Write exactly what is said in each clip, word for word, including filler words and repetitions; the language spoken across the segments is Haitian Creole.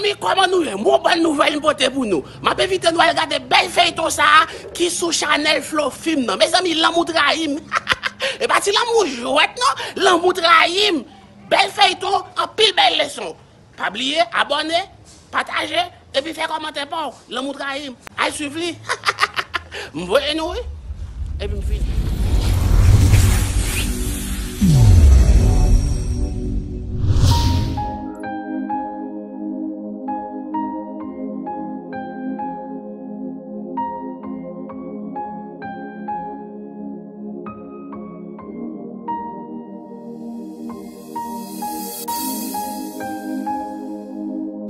Mezanmi, kòman nou ye? Yon bòn nouvèl m pote pou nou. M ap envite nou al gade bèl feyton sa a ki sou chanèl Flofim nan. Mezanmi, Lanmou Trayi M. E pa ti lanmou jwèt non, Lanmou Trayi M. Bèl feyton, anpil bèl leson. Pa bliye abòne, pataje, epi fè kòmantè pa w. Lanmou Trayi M. Al swiv li. M voye nou, wi. Epi m fini.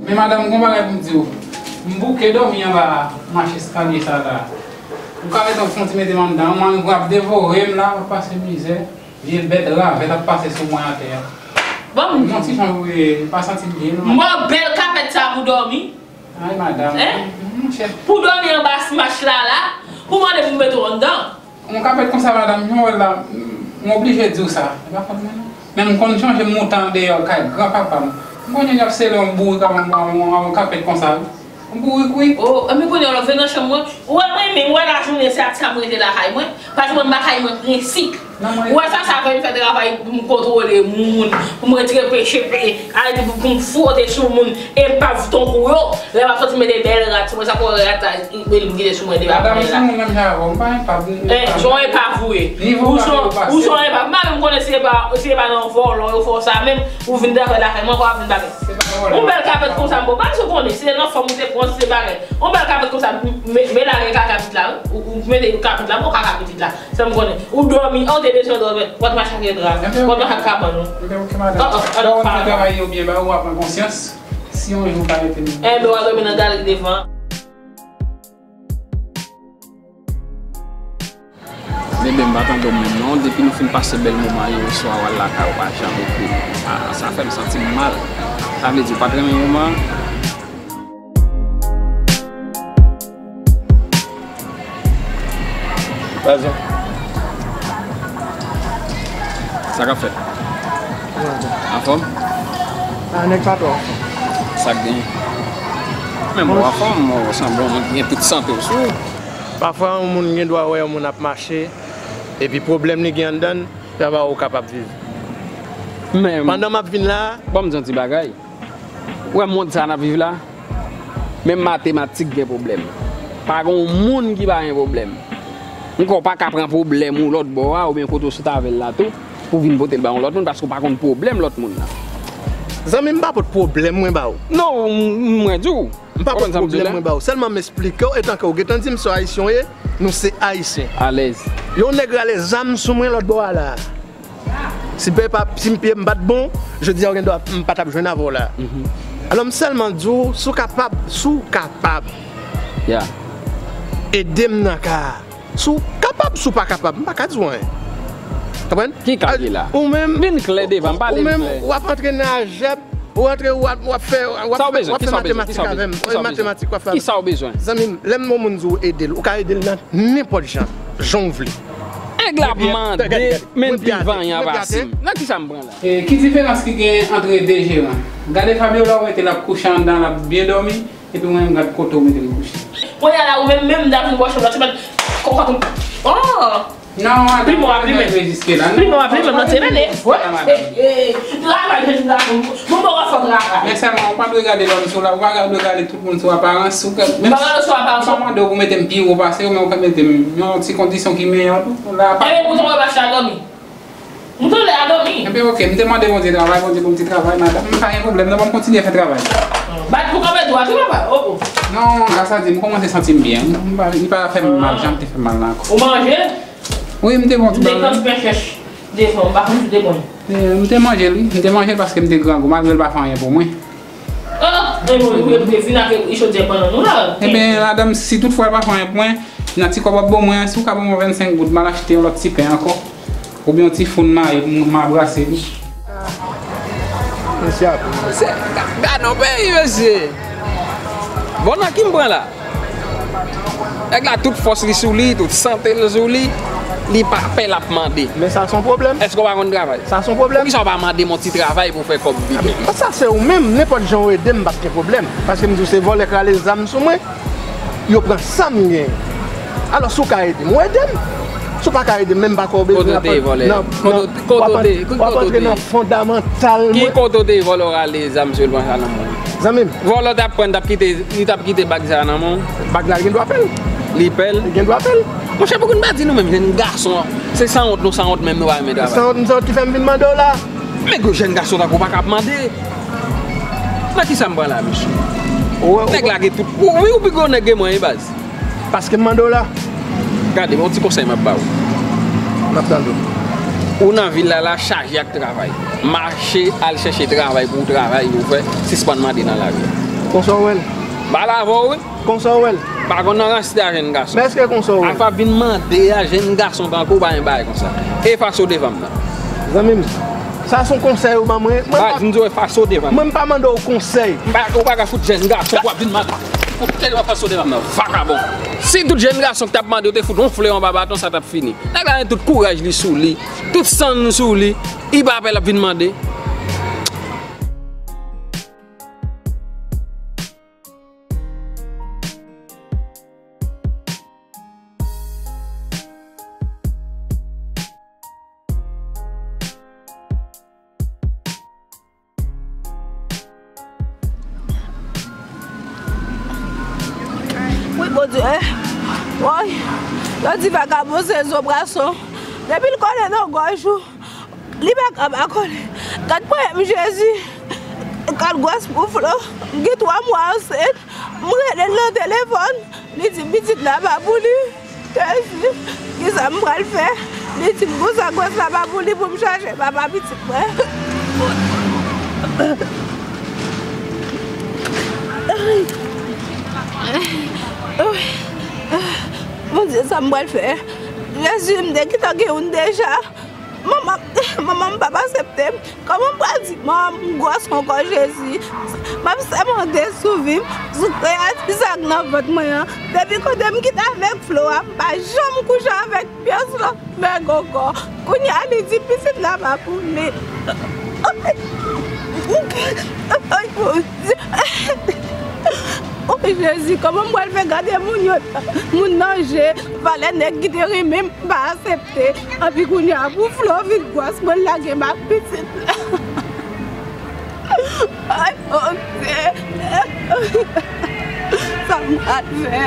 Men madanm, gon bagay pou m di w. M bouke dòmi anba mach eskalye sa la. Ou ka mete yon ti mete m anndan, mwen ap devore m la, m ap pase mizè. Vye bèt ravèt ap pase sou mwen atè a. Bon, m yon ti jan vre, m pa santi m byen non. Mò bèl kapèt sa pou dòmi. Ay, madanm. Hein? Monchè. Pou dòmi anba mach la la, pou mande pou m mete w anndan. Yon kapèt konsa, madanm, jan w wè l la, m oblije di w sa. E pa fòt mwen non. Men m konn chanje moutan andeyò kay granpapa m. M konnen y ap sele yon bourik ak yon, yon, yon kapèt konsa, wi. Yon bourik, wi. Oh, enben kounye a w vin nan chanm mwen. Ou wè mwen menm, ou wè lajounen se ak sa m rete lakay mwen. Paske mwen m pa ka gen mwen prensip. Ou wè sa, sa fè m fè travay pou m kontwole moun, pou m retire peche, pe-, ale pou, pou m fwote sou moun, epav tankou yo. Lè m ap soti mete bèl rad sou mwen, sa fè rat la, li, li kite sou mwen depi aprè la. Madanm, se moun menm jan avè w, m pa epav, m pa epav. Eh, jan epav ou ye. Ou se yon epav. M pa menm konnen si epav, si epav nan vòlò yo fè w sa menm, ou vin travay lakay mwen, ankò w ap vin bagay. Yon bèl kapèt konsa, m bon, pa sou konnen, se nan fòm ou te pran, se bagay. Yon bèl kapèt konsa, m, m, m lage kaka pit la, wi. Ou, ou mete kapèt la, bon, kaka pitit la. Sa m konnen. Ou dòmi, an, ou te bezwen dòmi. W ap mache ak dra. W ap mache ak kabann ou. Enben, ok, madanm. Oh, oh, oh, pardon. Travay yo byen ba ou, w ap pran konsyans. Si yon jou pa rete nou. Enben, w a dòmi nan galri devan. Bebe, m pa tande w menm non. Depi nou fin pase bèl moman yèswa, w al lakay ou, pa janm ekri m. Ah, sa fè m santi m mal. Sa vle di ou pa t renmen moman an? Pazon. Sa k ap fèt? Anfòm? Ah, nèg pa twò anfòm. Sa k genyen? Men mwen anfòm, mwen sanble yon moun ki gen tout sante w sou ou. Pafwa, yon moun gen dwa wè yon moun ap mache, epi pwoblèm li gen anndan l, sa pa ou kapab viv. Men pandan m ap vin la a, ban m di yon ti bagay. Ou wè mond sa n ap viv la? Menm matematik gen pwoblèm. Pa gen yon moun ki pa gen pwoblèm. Yon kò w pa ka pran pwoblèm ou lòt bò a, oubyen kote w sot avè l la tou, pou w vin pote l ba yon lòt moun, paske w pa konn pwoblèm lòt moun nan. Zanmi m, m pa pot pwoblèm mwen ba ou. Non, m, m, mwen di w. M pa pot pwoblèm mwen ba ou. Sèlman m esplike w, etanke w gentan di m se yon Ayisyen w ye, nou se Ayisyen. Alèz. Yon nèg rale zam sou mwen lòt bò a la. Si pye pa, si m pye m pa t bon, jodi a w gen dwa m pa t ap jwenn avè w la. Mhm. Alò m sèlman di w, si w kapab, si w kapab, ede m nan ka a. Si w kapab, si w pa kapab, m pa ka di w anyen. Konprann? Ki ka ki la? Ou menm, vin klè devan m, pale m klè. Ou menm, w ap antre nan ajèp, ou antre, w ap, w ap fè, w ap fè, w ap fè matematik avè m. Matematik w ap fè avè m. Kisa w bezwen? Zanmi m, lè m yon moun di w ede l, ou ka ede l nan nenpòt jan, jan w vle. Nèg la ap mande, men l pi vanyan pase m. Nan kisa m pran la? E, ki diferans ki gen ant de jeran? Gade Fabiola, ou mete l ap kouche anndan, l ap byen dòmi, epi mwen menm gad kote w mete m kouche. Kounye a la, ou menm, menm m ta vin bò chanm la, ti mèt kòkòt ou. Oh! Non, madanm, ou pa bezwen reziske la, non. Plimen w ap plimen m nan ti nene. Travay, travay, travay. Bon, bon, w ap fè travay. Men sèlman, ou pa dwe gade lòm sou la, ou pa dwe gade tout moun sou aparans. Ou ka, menm si, m pa mande w pou mete m pi wo pase yo, men ou ka mete m yon ti kondisyon ki meyè tou. La, pa. Enben, mouton yo pa chita dòmi. Mouton yo a dòmi. Enben, ok, m te mande Bondye travay, Bondye ban m ti travay, madanm. M pa gen pwoblèm, non, ban m kontinye fè travay. Bat pou kanpe dwat, wi, papa. Oh, oh. Non, gras a Dye, m kòmanse santi m byen. M pa, li pa fè m mal, jan m te fè m mal la ankò. Ou manje? Wi, m te bon ti bagay. M te pran ti pen chèch devan, m pa konn si w te pran. Eh, m te manje l, wi. M te manje l paske m te grangou, malgre l pa fè anyen pou mwen. Ah, men bon, ou te vin ak yon chodyè bannann ou la. Enben, madanm, si toutfwa l pa fè anyen pou mwen, nan ti kòb w ap ban mwen an, si w ka ban mwen vennsenk goud, m al achte yon lòt ti pen ankò. Oubyen yon ti foun mayi pou m, m a brase li. Mesye ap. Se, ga-, gade yon peyi, mesye. Bon, nan ki m pran la? Nèg la, tout fòs li sou li, tout sante l sou li. Li pa pè l ap mande. Men sa se yon pwoblèm. Èske w pa konn travay? Sa se yon pwoblèm. Poukisa w pa mande m yon ti travay pou w fè kòb vini? Sa se ou menm, nenpòt jan w ede m, m p ap gen pwoblèm. Paske m di w se vòlè k rale zam sou mwen, yo pran sa m genyen. Alò, si w ka ede m, ou ede m. Si w pa ka ede m, menm pa ka w bezwen. Kote w te ye vòlè? Kote w te, kote w te, kote w te ye? W ap antre nan fondamantal mwen. Ki kote w te ye vòlè w rale zam sou l pran sa nan men w? Zanmi m. Vòlè w t ap pran, t ap kite, li t ap kite bag sa nan men w? Bag la gen dwa pè l. Li pè l? Li gen dwa pè l. Monchè, poukisa n pa di nou menm jèn gason, se sanwont nou sanwont menm nou pa renmen travay. Sanwont m sanwont ki fè m vin mande w la. Men gwo jèn gason tankou w pa ka ap mande. Nan kisa m pran la, mesye? Nèg la gen tout. Ou, wi, ou pi gwo nèg ke mwen, wi, baz. Paske m mande w la. Gade, yon ti konsèy m ap ba w. M ap tande w. Ou nan vil la, la chaje ak travay. Mache al chèche travay pou w travay pou w fè. Sispann mande nan lari a. Konsa w wè l? M pale avè w, wi. Konsa w wè l? Pa konn nan rans a jèn gason. Men èske konsa w wè l? Afè vin mande a jèn gason tankou w pa gen bagay konsa. Efase w devan m nan. Zanmi m, sa se yon konsèy ou ban mwen. Mwen pa, di m di w efase w devan m. Mwen m pa mande w konsèy. M pa, ou pa ka fout jèn gason pou w ap vin mande. Ou tèlman efase w devan m nan, vakabon. Si tout jèn gason ki t ap mande w te fout yon flè anba baton, sa t ap fini. Nèg la gen tout kouraj li sou li, tout san l sou li, li pa pè l ap vin mande. Wi, Bondye. Woy, yo di vakabon se zo brason. Depi l kole nan gòj ou, li pa ka pa kole. Gad ponyèt m, Jezi. Gad gwòs pou Flo. M gen twa mwa ansent. M rele l nan telefòn. Li di pitit la pa pou li. Jezi, kisa m pral fè? Li di m konsa gwòs la pa pou li, pou m chache papa pitit mwen. Bondye, sa m pral fè? Jezi, m te gentan gen youn deja. Manman, manman m p ap aksepte m. Kòman m pral di manman m gwòs ankò, Jezi? M ap sèmante sou vi m, sou kreyati sa k nan vant mwen an. Depi kote m kite avèk Flo a, m pa janm kouche avèk pyès lòt nèg ankò. Kounye a, li di pitit la pa pou li. Ay, Bondye. O Jezi, kòman m pral fè gade moun yo, moun nan je, valè nèg ki te renmen m pa aksepte. Anpi kounye a, pou Flo vin gwòs, mwen lage m ak pitit la. Ay, Bondye. Sa m pral fè?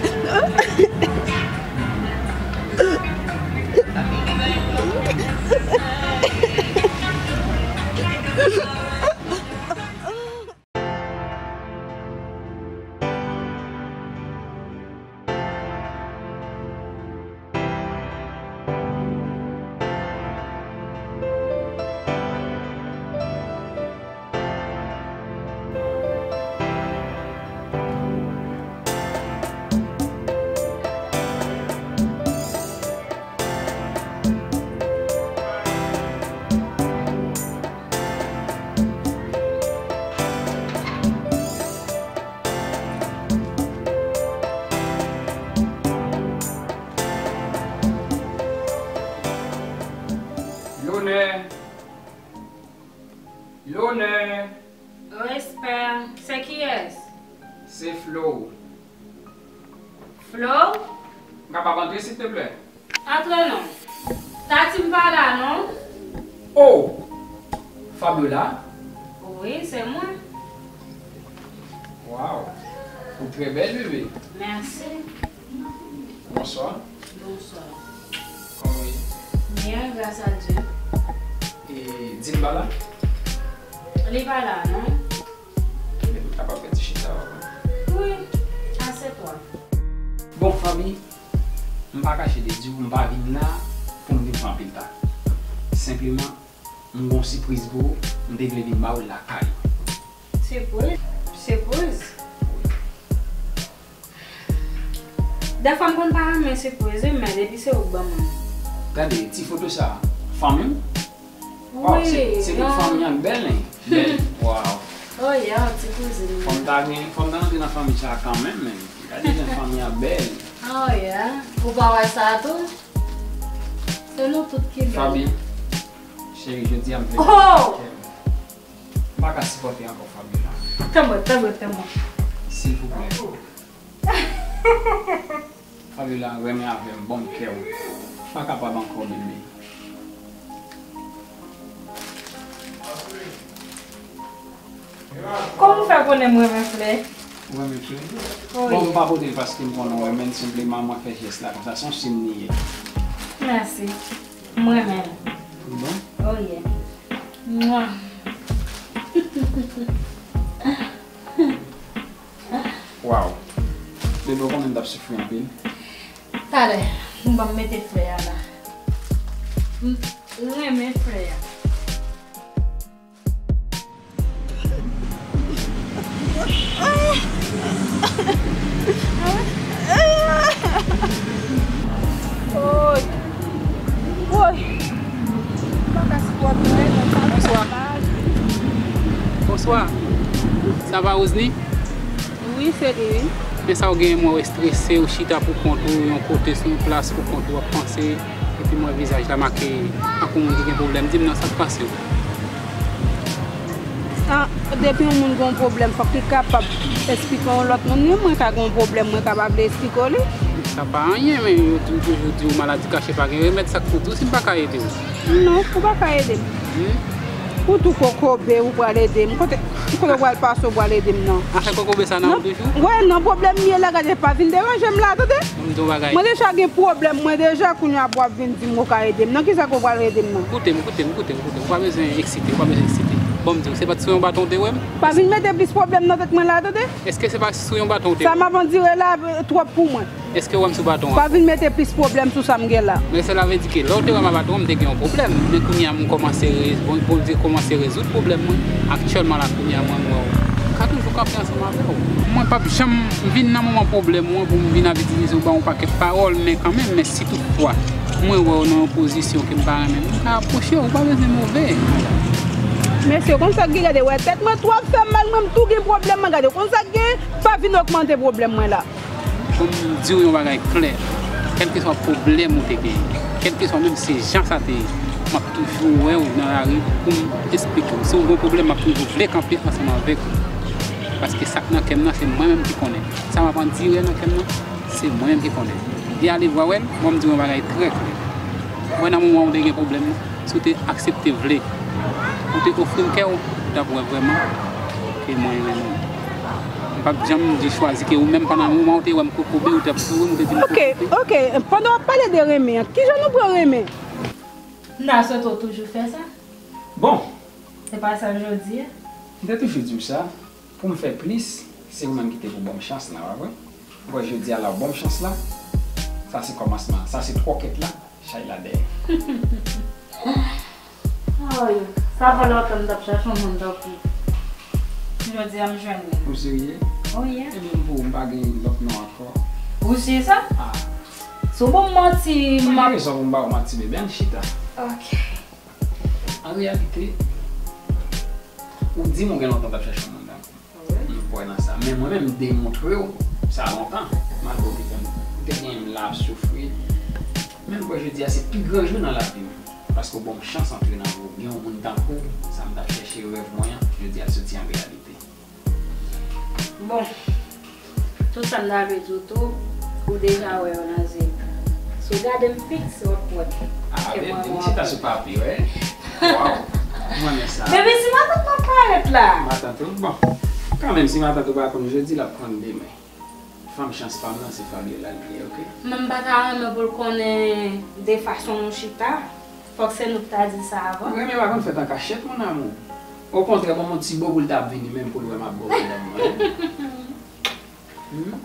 Lonè. Lonè. Respè. Se kiyès? Se Flo. Flo? M kapab antre, silteplè? Antre non. Tati m pa la non. Oh! Fabiola? Wi, se mwen. Waw! Ou trè bèl, bebe. Mèsi. Bonswa. Bonswa. Kòman w ye? Byen, gras a Dye. E Dilba la? Li pa la non. Ebyen, nou kapab fè ti chita a, wi. Wi, asepwa. Bon, fanmi, m pa kache de di w, m pa vin la pou m vin fè anpil tan. Senpleman, m gon sipriz pou ou, m te vle vin ba w l lakay ou. Sipriz? Sipriz? Dèfwa m konn pa renmen sipriz, wi, men depi se ou k ban mwen. Gade, ti foto sa, fanmi m? Waw, se, se tout fanmi an k bèl, hein? Bèl, waw. Oh, yeah, ti kouzin. Fò m ta gen, fò m ta rantre nan fanmi sa kanmenm, men. Gade jan fanmi an bèl. Oh, yeah. Ou pa wè sa tou? Se nou tout ki la. Fabi, cheri, jodi a m vle Oh! M pa ka sipòte ankò Fabiola. Tanbò, tanbò, tanbò. Silvouplè. Fabiola, renmen avè m, ban m kè w. M pa kapab ankò, bebe. Kòman w fè konnen m renmen flè? Ou renmen flè? Wi. Bon, m pa pote l paske m konnen w renmen l, senpleman mwen fè jès la konsa, se yon siy li ye. Mèsi. M renmen l. Bon? Oh yeah. Mwa. Waw. Bebe, w konnen m t ap soufri anpil. Talè, m ban m mete flè a la. M renmen flè a. Woy! Woy! M pa ka sipòte l, non, sa fè mal. Bonswa. Bonswa. Sa va, Rosny? Wi, se li, wi. Men sa w genyen, mwen w estrese, ou chita pou kont ou, yon kote sou yon plas pou kont ou, w ap panse, epi mwen vizaj la make tankou moun ki gen pwoblèm. Di m non, sa k pase w? Ah, depi yon moun gen yon pwoblèm, fòk li kapab esplike yon lòt moun li. Mwen ka gen yon pwoblèm, mwen kapab vle esplike w li. Sa pa anyen, men yo di w toujou di w maladi kache pa gen remèd, sa k pou di w si m pa ka ede w? Non, ou pa ka ede m. Hmm? Ou tou kokobe, ou pral ede m. Kote, kote w pral pase, ou pral ede m nan? Afè kokobe sa nan ou toujou? Wè, nan pwoblèm m ye la, gade, pa vin deranje m la, tande? Ban m di w yon bagay. Mwen deja gen pwoblèm, mwen deja kounye a pou w ap vin di m ou ka ede m. Nan kisa ke w pral ede m nan? Koute m, koute m, koute m, koute m. Ou pa bezwen eksite, ou pa bezwen eksite. Ban m di w, se pa t sou yon baton w te wè m? Pa vin mete plis pwoblèm nan tèt mwen la, tande? Èske se pa sou yon baton w te wè m? Sa m ap andire la, eh, twòp pou mwen. Èske w wè m sou baton an? Pa vin mete plis pwoblèm sou sa m gen la. Men sela vle di ke lè w te wè m a baton an, m te gen yon pwoblèm. Men kounye a, m kòmanse re-, Bon-, Bondye kòmanse rezoud pwoblèm mwen. Aktyèlman la, kounye a, mwen, m wè w. M ka toujou kanpe ansanm avè w. Mwen p ap janm vin nan moman pwoblèm mwen pou m vin ap itilize w, ba w yon pakèt pawòl, men kanmenm, men si toutfwa, mwen wè w nan yon pozisyon ke m pa renmen, m ka apwoche w, ou pa bezwen move. Mesye, konn sa k gen, gade, wè tèt mwen twò ap fè m mal, mwen, m tou gen pwoblèm, mwen, gade, konn sa k gen, pa vin ogmante pwoblèm mwen la. Pou m di w yon bagay klè, kèlkeswa pwoblèm ou te genyen, kèlkeswa menm se jan sa te ye, m ap toujou wè w nan lari pou m esplike w. Si w gen yon pwoblèm, m ap toujou vle kanpe ansanm avèk ou. Paske sa k nan kè m nan, se mwen menm ki konnen. Sa m ap andire nan kè m nan, se mwen menm ki konnen. Li ale vwa wè l, bon, m di w yon bagay trè klè. Mwen nan moman w te gen pwoblèm nan, si w te aksepte vle, ou te ofri m kè w, ou t ap wè vrèman ke mwen renmen w. M p ap janm di chwazi ke ou menm pandan moman w te wè m kokobe, ou t ap souri m, ou te di m kokobe. Ok, ok, pandan w ap pale de renmen an, kijan nou pran renmen? M ta swete w toujou fè sa. Bon. Se pa sa jodi a. M te toujou di w sa, pou m fè plis, se ou menm ki te pou ban m chans la, pa vre? Bon, jodi a la, w ban m chans la. Sa se kòmansman, sa se twòkèt la. Chay la dèyè. Ay, sa fè lontan m t ap chache yon moun tankou w. Jodi a m jwenn li. Ou serye? Oh yeah. Ebyen m pou ou, m pa gen lòt non ankò. Ou si sa? Ah. Si w ban m manti, m ap... Pa gen rezon pou m ba ou manti, bebe, ann chita. Ok. An reyalite, ou di m ou gen lontan w t ap chache yon moun tankou m. M kwè nan sa. Men mwen menm, m demontre w sa lontan. Malgre w te fè m, ou te gen m la ap soufri. Men m kwè jodi a se pi gran jou nan lavi m. Paske w ban m chans antre nan vi w. Gen yon moun tankou w, sa m t ap chèche, rèv mwen an, jodi a l soti an reyalite. Bon, tout sa m ta vle di w tou, ou deja wè yo nan zye m. Si w gade m fiks, w ap wè ke mwen renmen w. Ah, bebe, m chita sou papi, wè. Waw, mwen renmen sa. Bebe, si matant mwen parèt la. Matant ou, bon. Kanmenm, si matant ou pa konn jodi, l ap konn demen. Fanm chans pa m nan, se Fabiola l ye, oke? Men m pa ta renmen pou l konnen de fason nou chita. Fòk se nou ki ta di sa avan. Renmen pa konn fèt an kachèt, mon amour. Okontrè, ban m yon ti bo pou l ta vini menm pou l wè m ap bo madanm mwen. Hmm?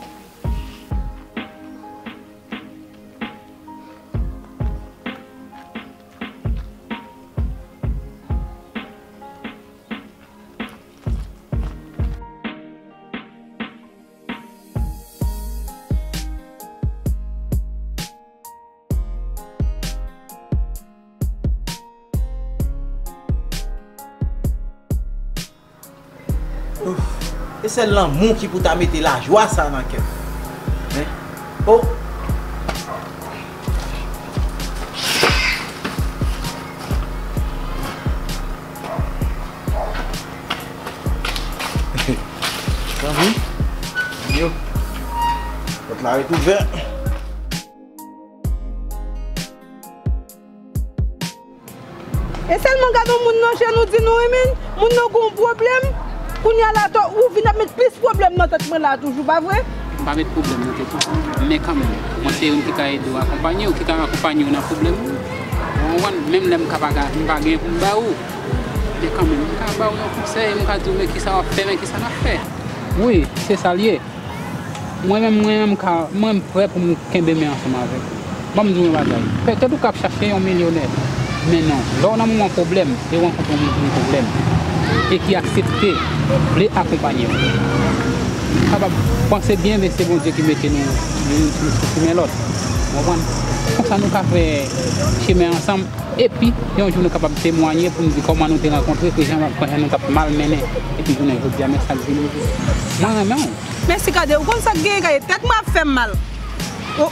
Ouf. E sèl lanmou ki pou ta mete lajwa sa nan kè m. Men, oh. Yo. Pòt la ret ouvè. E sèlman gade yon moun nan je nou di nou renmen l, moun nan gon pwoblèm, kounye a la to, ou vin ap met plis pwoblèm nan tèt mwen la toujou, pa vre? M pa met pwoblèm nan tèt ou, men kanmenm, mwen se youn ki ka ede w akonpanye w, ki ka akonpanye w nan pwoblèm ou. Ou konprann? Menm lè m ka pa ka, m pa gen pou m ba ou, men kanmenm, m ka ba ou yon konsèy, m ka di w men kisa w ap fè, men kisa n ap fè. Wi, se sa l ye. Mwen menm, mwen menm, ka, mwen prè pou m kenbe men ansanm avèk ou. Ban m di w yon bagay. Petèt ou ka ap chache yon milyonè. Men non, lè w nan moman pwoblèm, e w rankontre yon moun ki gen pwoblèm, e ki aksepte, vle akonpanye w. Ou kapab panse byen, men se Bondye ki mete nou youn sou, sou chimen lòt. Ou konprann? Konsa nou ka fè chemen ansanm. Epi, yon jou nou kapab temwanye pou nou di kòman nou te rankontre, ki jan, ki jan nou t ap malmennen. Epi jounen jodi a, men sa k vin rive. Mwen renmen w. Mèsi, gade, ou konn sa k genyen, gade, tèt mwen ap fè m mal. O,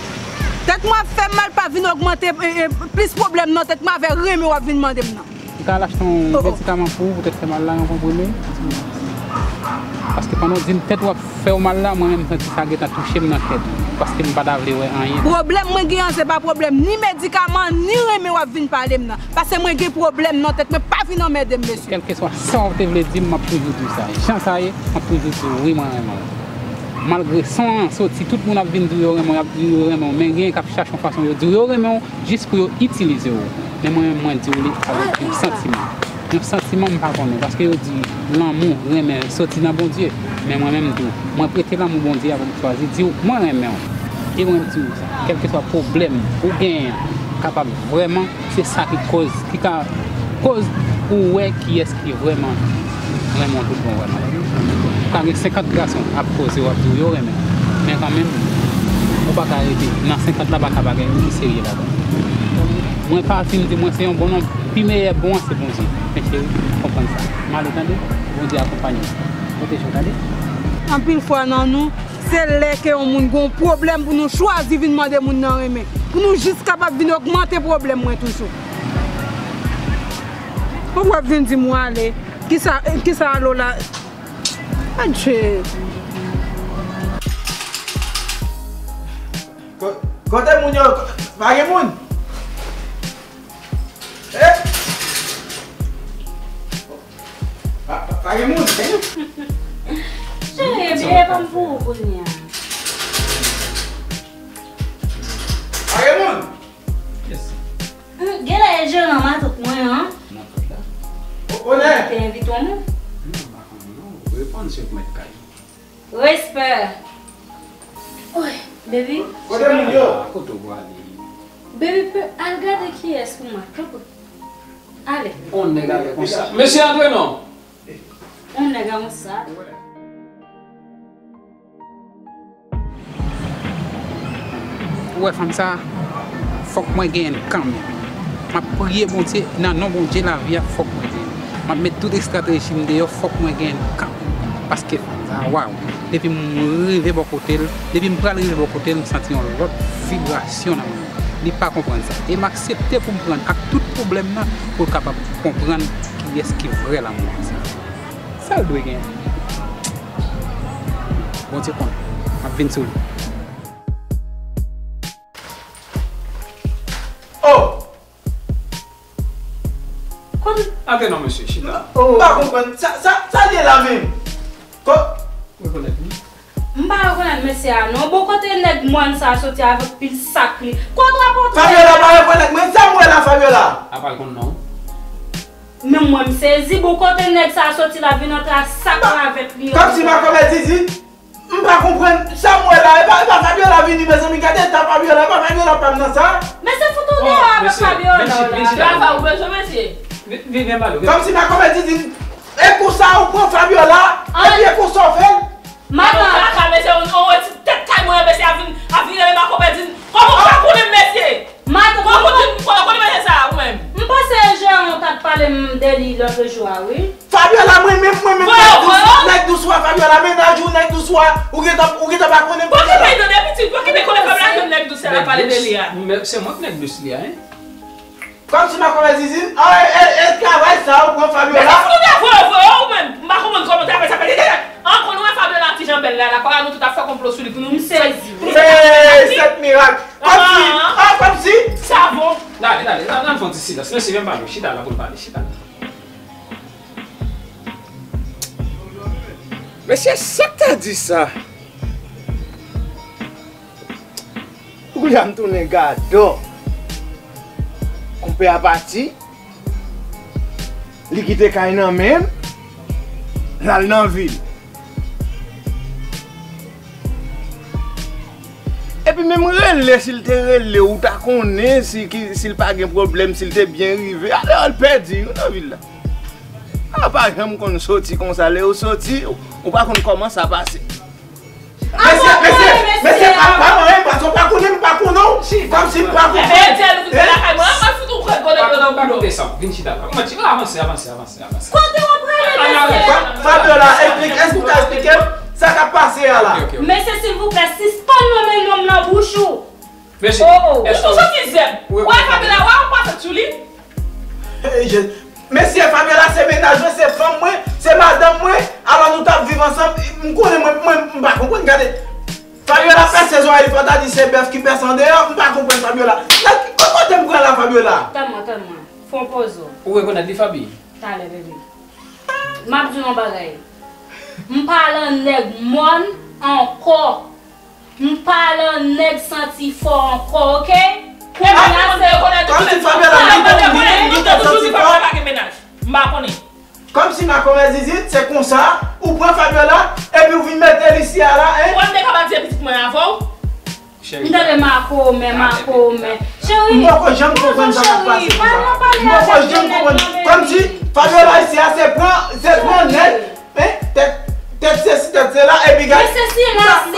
tèt mwen ap fè m mal, pa vin ogmante, e, e, plis pwoblèm nan tèt mwen avè renmen w ap vin mande m nan. M ka al achte yon medikaman pou ou, poutèt fè mal la, yon konprime. Paske pandan w di m tèt w ap fè w mal la, mwen menm m santi sa gentan touche m nan kè tou. Paske m pa ta vle wè anyen. Pwoblèm mwen gen an, se pa pwoblèm ni medikaman, ni renmen w ap vin pale m nan. Paske mwen gen pwoblèm nan tèt mwen, pa vin anmède m, mesye. Kèlkeswa sa w te vle di m, m ap toujou di w sa. Jan sa ye, m ap toujou di w wi, mwen renmen w. Malgre son an soti, tout moun ap vin di w yo renmen w, y ap di w yo renmen w, men gen k ap chache yon fason yo di w yo renmen w, jis pou yo itilize w. Men mwen menm, mwen di w li avèk yon santiman. Yon santiman m pa konnen, paske yo di lanmou, renmen, soti nan Bondye. Men mwen menm tou, mwen prete lanmou Bondye a pou m chwazi di w, mwen renmen w. E mwen menm di w sa, kèlkeswa pwoblèm ou genyen an, kapab vrèman, se sa ki koz, ki ka koz ou wè kiyès ki vrèman renmen w tout bon vrèman. Ou ka gen senkant gason ap poze w, ap di w yo renmen w. Men kanmenm, ou pa ka rete nan senkant la, pa ka pa gen youn ki serye ladan l. Mwen pa fin di mwen se yon bon nonm, pi meyè bon an se Bondye. Men cheri, konprann sa. M ale tande, Bondye akonpanye w. Pwoteje w tande. Anpil fwa nan nou, se lè ke yon moun gen yon pwoblèm pou nou chwazi vin mande moun nan renmen. Pou nou jis kapab vin ogmante pwoblèm mwen toujou. Ou w ap vin di m w ale. Kisa, kisa alo la? Adje. Ko-, kote moun yo? Pa gen moun? Eh? Pa, pa, pa gen moun? Cheri, byen, ban m pou ou kounye a. Pa gen moun? Yes. Hmm, genlè e jeran matant mwen an. Matant la? O, onè! Te envite w non? Non, m pa konn non. Reponn se mèt kay. Respè. Oy, baby. Kote moun yo? Kote w prale? Baby, pe, al gade kiyès pou mwen. Tanpri. Ale. On nèg avèk on sa. Mesye antre non. On nèg a on sa. Ou wè fanm sa a, fòk mwen genyen l kanmenm. M ap priye Bondye, nan non Bondye, lavi a, fòk mwen genyen l. M ap met tout estrateji m deyò, fòk mwen genyen l kanmenm. Paske fanm sa a, waw, depi m rive bò kote l, depi m pral rive bò kote l, m santi yon lòt vibrasyon nan men l. Li pa konprann sa. E m aksepte pou m pran l ak tout pwoblèm nan, pou l kapab konprann kiyès ki vrè lanmou an sa. Sa l dwe genyen? Bondye konnen. M ap vin sou li. Oh! Kote? Antre non, mesye, chita. Oh. M pa konprann. Sa, sa, sa l ye la menm? Ko- Rekonèt li. M pa rekonèt mesye a non. Bon, kote nèg mòn sa a soti avèk pil sak li? Kote rapòtè? Fabiola pa rekonèt mwen. Sa m wè la, Fabiola? Apa l konn non? Men mwen m sezi, bon, kote nèg sa a soti la vin antre a sak la avèk li? Kòmsi makomè Didi, m pa konprann sa m wè la, e pa, e pa Fabiola vini, mezanmi, gade eta Fabiola, e pa Fabiola pa m nan sa. Men se fout ou deyò avèk Fabiola w la. Rafa, ou bezwen mesye? Vin, vin, vin pale. Kòmsi makomè Didi, e kou sa ou pran Fabiola, epi e kou sa w fè l? Madan. Kaka, mesye, on, on ti tèt kay mwen, mesye, ap vin, ap vin rele makomè Didi. Kòman ou ka konnen m, mesye? Madan. Kòman ou konnen, kòman ou konnen mesye sa, ou menm? M panse e jeran w t ap pale m de li lòt jou a, wi. Fabiola, mwen menm, mwen menm, nèg dous, nèg dous ou a, Fabiola, mennaj ou, nèg dous ou a, ou gentan, ou gentan pa konnen Fabiola. Bon, ki peyi tande pitit, bon, ki peyi konnen Fabiola, ki nèg dous, sa l ap pale de li a. Se mwen k nèg dous li a, hein? Kòmsi makomè Didi, a, e, e, e travay sa ou pran Fabiola. Men se fout ou te voye, voye, ou menm, m pa konprann kòman w te ap fè sa, fè tete. An, konn wè Fabiola ti jan bèl la, la, pa nou tout ap fè konplo sou li pou nou. M sezi. Hey, sèt mirak. Kòmsi, ah, kòmsi. Savon. Dale, dale, n a, n a fè yon ti silans. Mesye, vin pale, chita la pou n pale, chita la. Mesye, sa k ta di sa? Pou kounye a m tounen gadò. Konpè a pati. Li kite kay nan men m. L al nan vil. Epi menm rele, si l te rele, ou ta konnen si, ki, si l pa gen pwoblèm, si l te byen rive. Alè, al pèdi wi nan vil la. A pa janm konn soti konsa. Lè yo soti, ou pa konn kòman sa pase. Mesye, mesye, mesye, pa, pa manyen, paske w pa konnen, m pa konnen w. Kòmsi m pa konnen. Ebyen, di a nou vin lakay mwen, an, mwen fout ou kwè gode gode nan boulon. Pa koute sa, vin chita la. Kòman ti, avanse, avanse, avanse, avanse. Kote w ap prale, mesye? Fa-, Fabiola, esplike, èske w ka esplike m sa k ap pase a la? Ok, ok, ok. Mesye, silvouplè, sispann nonmen non m nan bouch ou. Mesye, oh, oh. Ou soti zèb. Wè, Fabiola, wè, ou pa fèt sou li. Hey, je-, mesye, Fabiola se mennaj mwen, se fanm mwen, se madanm mwen, alò nou t ap viv ansanm, m konnen mwen, mwen, m pa konprann, gade. Fabiola pèse zòrèy li, fò ta di se bèf ki pèse andeyò, m pa konprann Fabiola. Nan ki kote m pran la, Fabiola? Tann mwen, tann mwen. Fè yon poze w. Ou rekonèt li, Fabi? Talè, bebe. M ap di w yon bagay. M pa lan nèg mòn ankò. M pa lan nèg santi fò ankò, oke? Kounye a se kòmsi Fabiola li konn li, li konn santi fò. M pa konnen. Kòmsi makomè zizit, se konsa, ou pran Fabiola, epi ou vin mete l isi a la, en? Ou wè m te ka batize pitit mwen avè w? M tande makomè, makomè. Cheri, m poko janm konprann sa k ap pase konsa. M poko janm konprann. Kòmsi Fabiola isi a se pran, se pran nèg, en, tèt, tèt sesi, tèt sela, epi gade. Men se silans